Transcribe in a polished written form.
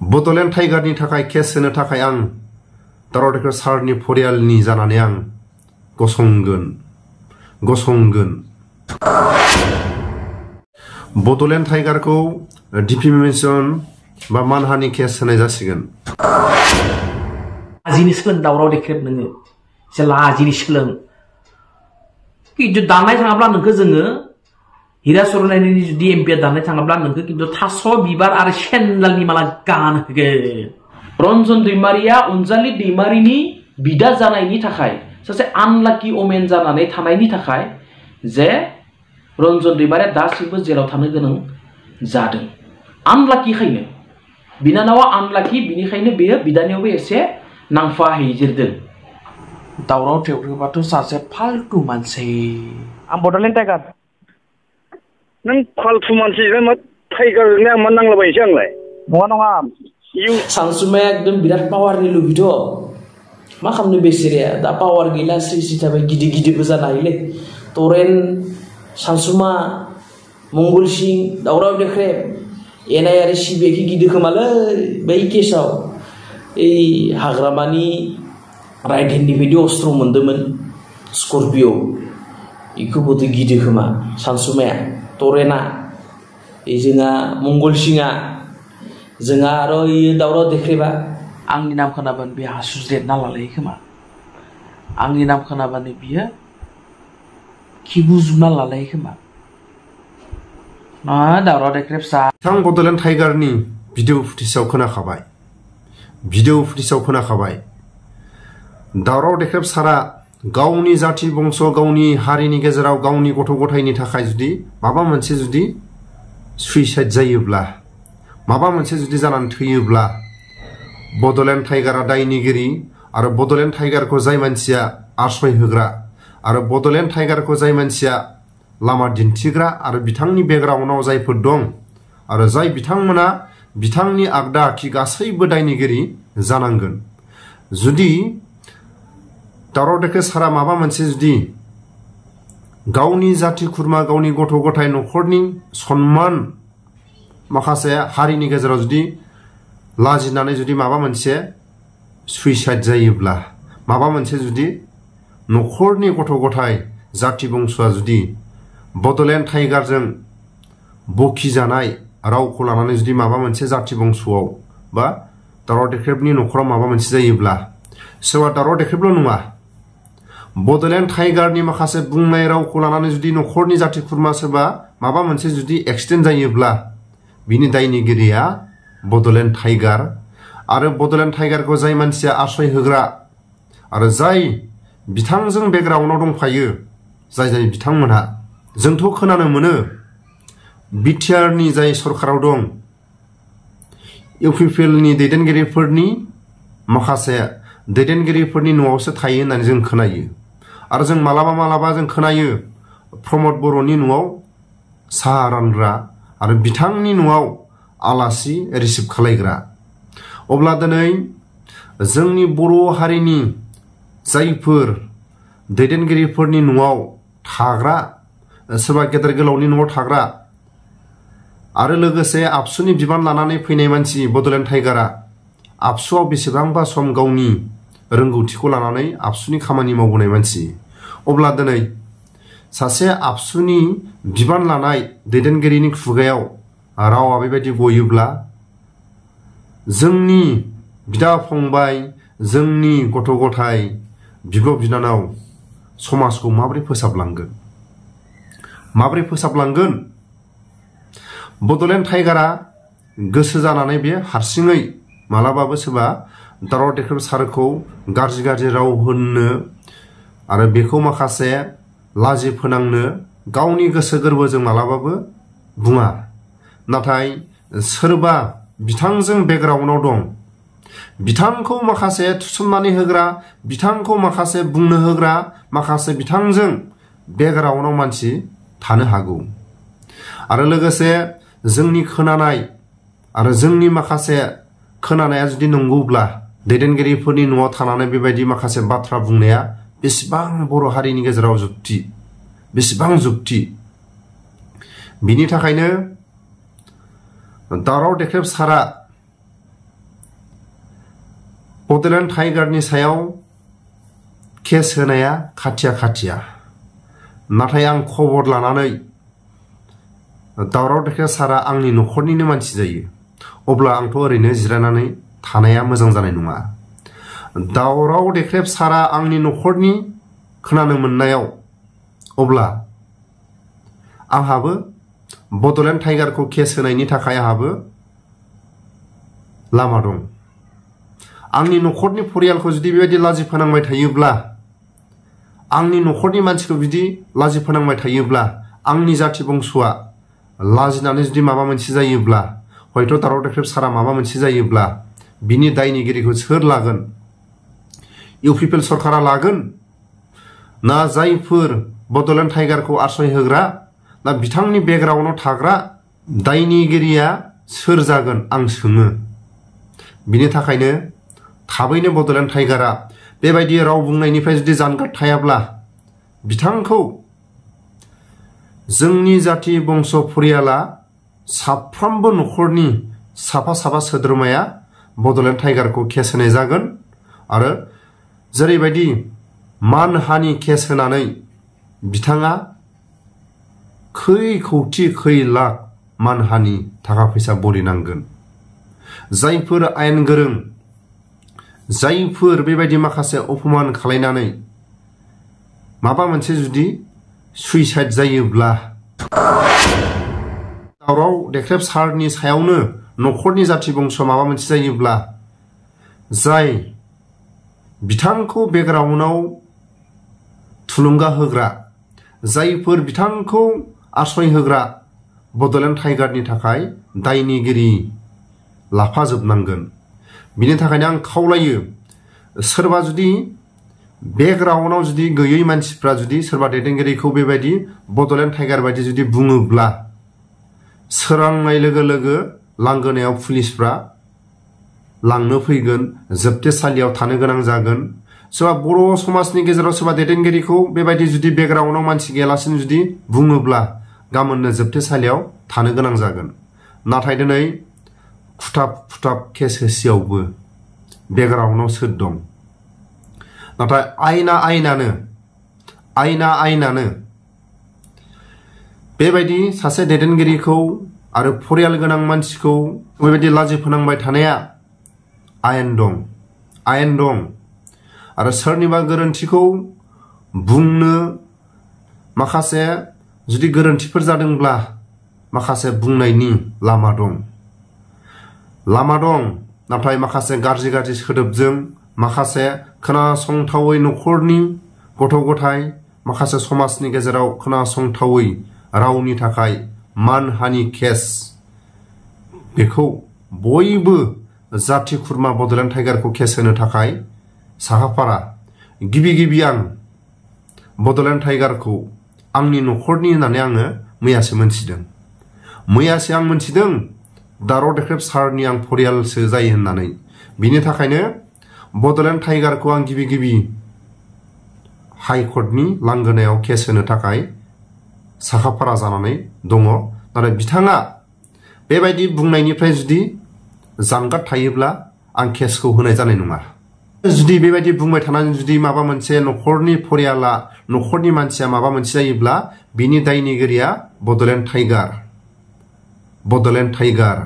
बड'लेण्ड टाइगारनि थाखाय केस होनो थाखाय आं दावराव देख्रेब सारनि फरियालनि जानानै आं गसंगोन बड'लेण्ड टाइगारखौ डिफेमेशन बा मानहानि केस होनाय जासिगोन लाजिनो सोलों दावराव देख्रेब नोङो एसे लाजिनो सोलों किन्तु दाननाय थाङाब्ला नोंखौ जोङो हिरा सरनायनि जुदि एमपि दाननाय थाङाब्ला नोंखौ किन्तु थास' बिबार आरो सेन्डालनि माला गान होगोन रन्जन दैमारिया अनजालि दैमारिनि बिदा जानायनि थाखाय सासे आनलाकि ओमेन जानानै थानायनि थाखाय जे रन्जन दैमारिया दासिमबो जेलाव थानो गोनां जादों आनलाकिखायनो बिनानावा आनलाकि बिनिखायनो बेयो बिदानियावबो एसे नांफा हैजिरदों दावराव देख्रेबाथ' सासे फाल्तु मानसि आं बड'लेण्ड टाइगार नों फाल्तु मानसि मा टाइगारजोंलाय आं मा नांलाबायनोसै आंलाय नङा सानसुमाया एकदम बिराद पावारनि लुबिथ' मा खालामनो बेसेराया दा पावार गैला स्रि थाबाय गिदिरबो जानो हायोलै तरेन सानसुमा मंगल सिं दावराव देख्रेब एनाय आरो सिबिआइखि गिदिर खोमालै बै केसाव ओइ हाग्रामानि राइट हेन्डनिफ्रायदि अस्त्र मोन्दोंमोन स्कर्पिअ बेखौबोथ' गिदिर खोमा सानसुमाया तरेना जोंहा मंगल सिंआ जोंहा आरो दावराव देख्रेबा आंनि नाम खोनाबानो बे हासुज्रेदना लालायो खोमा आंनि नाम खोनाबानो बियो खिबुजुबना लालायो खोमा दावराव देख्रेब सा बिथां बड'लेण्ड टाइगारनि भिडिअ फुटेजाव खोनाखाबाय दावराव देख्रेब सारा गावनि जाति बंस गावनि हारिनि गेजेराव गावनि गथ' गथायनि थाखाय जुदि माबा मोनसे जुदि सुइसाइड जायोब्ला माबा मोनसे जुदि जानानै थैयोब्ला बड'लेण्ड टाइगारा दायनिगिरि आरो बड'लेण्ड टाइगारखौ जाय मानसिया आश्रय होग्रा आरो बड'लेण्ड टाइगारखौ जाय मानसिया लामा दिन्थिग्रा आरो बिथांनि बेकग्राउन्डआव जायफोर दं आरो जाय बिथांमोना बिथांनि आगदा आखि गासैबो दायनिगिरि जानांगोन जुदि दावराव देख्रेब सारा माबा मोनसे जुदि गावनि जाति खुरमा गावनि गथ' गथाय न'खरनि सन्मान माखासे हारिनि गेजेराव जुदि लाजिनानै जुदि माबा मोनसे सुइसाइड जायोब्ला माबा मोनसे जुदि न'खरनि गथ' गथाय जाति बंस'आ जुदि बड'लेण्ड टाइगारजों बखिजानाय रावखौ लानानै जुदि माबा मोनसे जाति बंस'आव बा दावराव देख्रेबनि न'खराव माबा मोनसे जायोब्ला सोरबा दावराव देख्रेबल' नङा बड'लेण्ड टाइगारनि माखासे बुंनाय रावखौ लानानै जुदि न'खरनि जाति खुरमा सोरबा माबा मोनसे जुदि एक्सिडेन्ट जायोब्ला बिनि दायनिगिरिया बड'लेण्ड टाइगार आरो बड'लेण्ड टाइगारखौ जाय मानसिया आश्रय होग्रा आरो जाय बिथांजों बेकग्राउन्डआव दंफायो जाय बिथांमोनहा जोंथ' खोनानो मोनो बिटिआरनि जाय सरकाराव दं इउपिपिएलनि दैदेनगिरिफोरनि माखासे दैदेनगिरिफोरनि न'आवसो थायो होननानै जों खोनायो आरो जों मालाबा जों खोनायो प्रमद बर'नि न'आव साहा रानग्रा आरो बिथांनि न'आव आलासि रिसिभ खालायग्रा अब्ला दिनै जोंनि बर' हारिनि जायफोर दैदेनगिरिफोरनि न'आव थाग्रा सोरबा गेदेर गोलावनि न'आव थाग्रा आरो लोगोसे आबसुनि बिबान लानानै फैनाय मानसि बड'लेण्ड टाइगारा आबसुआव बेसेबांबा सम गावनि रोंगौथिखौ लानानै आबसुनि खामानि मावबोनाय मानसि अब्ला दिनै सासे आबसुनि बिबान लानाय दैदेनगिरिनि खुगायाव रावा बेबायदि गयोब्ला जोंनि बिदा फंबाय जोंनि गथ' गथाय बिब' बिनानाव समाजखौ माबोरै फोसाबलांगोन बड'लेण्ड टाइगारा गोसो जानानै बे हारसिङै मालाबाबो सोरबा दावराव देख्रेब सारखौ गाज्रि राव होननो आरो बेखौ माखासे लाजि फोनांनो गावनि गोसो गोरबोजों मालाबाबो बुङा नाथाय सोरबा बिथांजों बेकग्राउन्डआव दं बिथांखौ माखासे थुसोमनानै होग्रा बिथांखौ माखासे बुंनो होग्रा माखासे बिथांजों बेकग्राउन्डआव मानसि थानो हागौ आरो लोगोसे जोंनि खोनानाय आरो जोंनि माखासे खोनानाया जुदि नंगौब्ला दैदेनगिरिफोरनि न'आव थानानै बेबायदि माखासे बाथ्रा बुंनाया बेसेबां बर' हारिनि गेजेराव जुक्ति बिनि थाखायनो दावराव देख्रेब सारा बड'लेण्ड टाइगारनि सायाव केस होनाया खाथिया नाथाय आं खबर लानानै दावराव देख्रेब सारा आंनि न'खरनिनो मानसि जायो अब्ला आंथ' ओरैनो जिरायनानै थानाया मोजां जानाय नङा। दावराव देख्रेब सारा आंनि न'खरनि खोनानो मोननायाव अब्ला आंहाबो बड'लेण्ड टाइगारखौ केस होनायनि थाखाय आंहाबो लामा दं। आंनि न'खरनि परियालखौ जुदि बेबायदि लाजि फोनांबाय थायोब्ला आंनि न'खरनि मानसिखौ बिदि लाजि फोनांबाय थायोब्ला आंनि जाथि बंस'आ लाजिनानै जुदि माबा मोनसे जायोब्ला हयथ' दावराव देख्रेब सारा माबा मोनसे जायोब्ला बिनि दायनिगिरिखौ सोर लागोन? इउपिपिएल सरकारा लागोन ना जायफोर बड'लेण्ड टाइगारखौ आश्रय होग्रा ना बिथांनि बेकग्राउन्डआव थाग्रा दायनिगिरिया सोर जागोन आं सोङो। बिनि थाखायनो थाबैनो बड'लेण्ड टाइगारा बेबायदि राव बुंनायनिफ्राय जुदि जानगार थायाब्ला बिथांखौ जोंनि जाथि बंस' परियाला साफ्रोमबो न'खरनि साफा सोद्रोमाया बड'लेण्ड टाइगारखौ केस होनाय जागोन आरो जेरैबायदि मानहानि केस होनानै बिथाङा खै लाख मानहानि थाखा फैसा बरिनांगोन। जायफोर आयेन गोरों जायफोर बेबायदि माखासे अपमान खालायनानै माबा मोनसे जुदि सुइसाइड जायोब्ला दावराव देख्रेब सारनि सायावनो न'खरनि जाथि बंस' माबा मोनसे जायोब्ला जाय बिथांखौ बेकग्राउन्डआव थुलुंगा होग्रा जायफोर बिथांखौ आश्रय होग्रा बड'लेण्ड टाइगारनि थाखाय दायनिगिरि लाफाजोबनांगोन। बिनि थाखायनो आं खावलायो सोरबा जुदि बेकग्राउन्डआव जुदि गैयै मानसिफ्रा जुदि सोरबा दैदेनगिरिखौ बेबायदि बड'लेण्ड टाइगार बायदि जुदि बुङोब्ला सोरांनाय लोगो लोगो लांगोनायाव पुलिसफ्रा लांनो फैगोन जोबथेसालियाव थानो गोनां जागोन। सोरबा बर' समाजनि गेजेराव सोरबा दैदेनगिरिखौ बेबायदि जुदि बेकग्राउन्डआव मानसि गैयालासिनो जुदि बुङोब्ला गाबोननो जोबथेसालियाव थानो गोनां जागोन। नाथाय दिनै खुथाब केस होसेयावबो बेकग्राउन्डआव सोर दं? नाथाय आयेनानो बेबायदि सासे दैदेनगिरिखौ आरो परियाल गोनां मानसिखौ बेबायदि लाजि फोनांबाय थानाया आयेन दं आरो सोरनिबा गोरोन्थिखौ बुंनो माखासे जुदि गोरोन्थिफोर जादोंब्ला माखासे बुंनायनि लामा दं नाथाय माखासे गाज्रि सोदोबजों माखासे खोनासंथावै न'खरनि गथ' गथाय माखासे समाजनि गेजेराव खोनासंथावै रावनि थाखाय मानहानि केस बेखौ बयबो जाथि खुरमा बड'लेण्ड टाइगारखौ केस होनो थाखाय साखाफारा। गिबि आं बड'लेण्ड टाइगारखौ आंनि न'खरनि होननानै आङो मैयासो मोनथिदों दावराव देख्रेब सारनि आं परियालसो जायो होननानै। बिनि थाखायनो बड'लेण्ड टाइगारखौ आं गिबि हाइकर्टनि लांगोनायाव केस होनो थाखाय साखाफारा जानानै दङ। नाथाय बिथाङा बेबायदि बुंनायनिफ्राय जुदि जानगार थायोब्ला आं केसखौ होनाय जानाय नङा। जुदि बेबायदि बुंबाय थानानै जुदि माबा मोनसे न'खरनि परियाला न'खरनि मानसिया माबा मोनसे जायोब्ला बिनि दायनिगिरिया बड'लेण्ड टाइगार